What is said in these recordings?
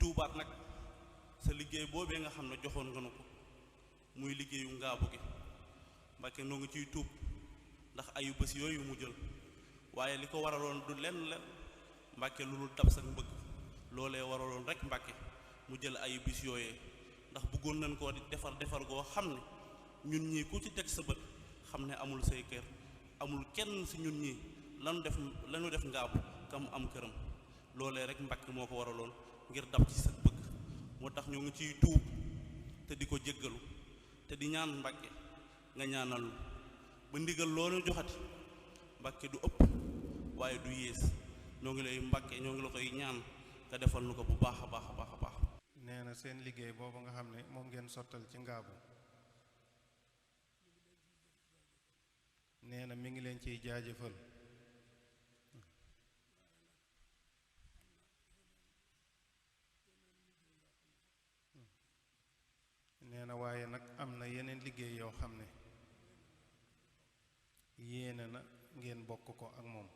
tuubaat nag sa liggéey boobee nga xam ne joxoon nga nu ko muy liggéeyu ngaabu gi Mbàkke noo ngi ciy tuub ndax ayu bés yooyu mu jël waaye li ko waraloon du lenn la Mbàkke lu dul dab sa mbëgg loolee waraloon rek Mbàkke mu jël ayu bés yooyee ndax bëggoon nañ koo di defar goo xam ne ñun ñii ku ci teg sa bët xam ne amul say kër amul kenn si ñun ñii lanu def ngaabu kam am këram loolee rek Mbàkke moo ko waraloon ngir dab ci sa bëgg moo tax ñoo ngi ciy tuub te di ko jéggalu te di ñaan Mbàkke nga ñaanal ba ndigal loolu joxati Mbàkke du ëpp waaye du yées ñoo ngi lay Mbàkke ñoo ngi la koy ñaan nga defal nu ko bu baax a baax a baax a baax. nee na seen liggéey boobu nga xam ne moom ngeen sottal ci ngaabu nee na mi ngi leen ciy jaajëfal nee na waaye nag am na yeneen liggéey yoo xam ne yéene na ngeen bokk ko ak moom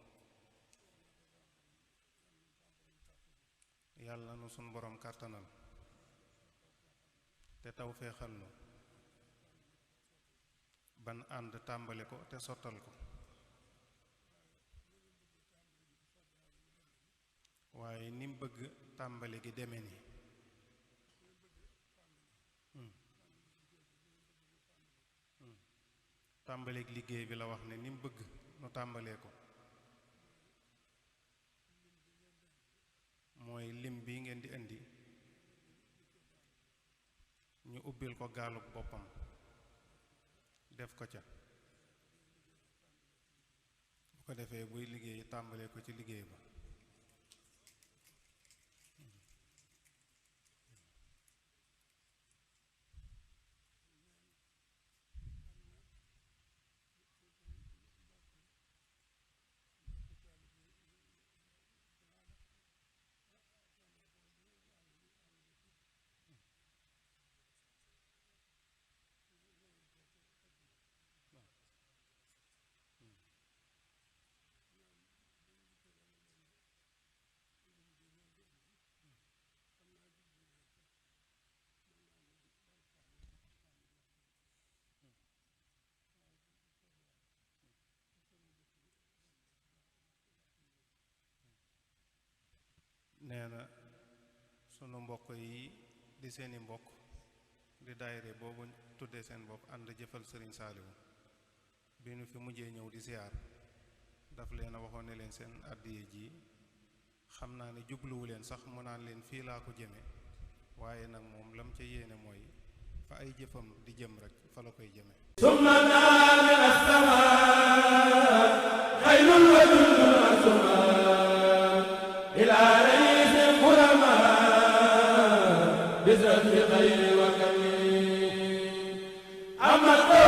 yàlla na nu sunu borom kàttanal te taw feexal nu ban ànd tàmbali ko te sottal ko waaye ni mu bëgg tàmbali gi deme ni tàmbaleeg liggéey bi la wax ne ni mu bëgg nu tàmbalee ko mooy lim bi ngeen di indi ñu ubbil ko gaalub boppam def ko ca bu ko defee buy liggéey tàmbalee ko ci liggéey ba nee na sunu mbokk yi di seeni mbokk di daayire boobu tuddee seen bopp ànd jëfal sëriñ Saaliwu bi nu fi mujjee ñëw di siyaar daf leen a waxoon ne leen seen àddiye ji xam naa ne jubluwu leen sax mu naan leen fii laa ko jëme waaye nag moom lam ca yéene mooy fa ay jëfam di jëm rek fa la koy jëme Amado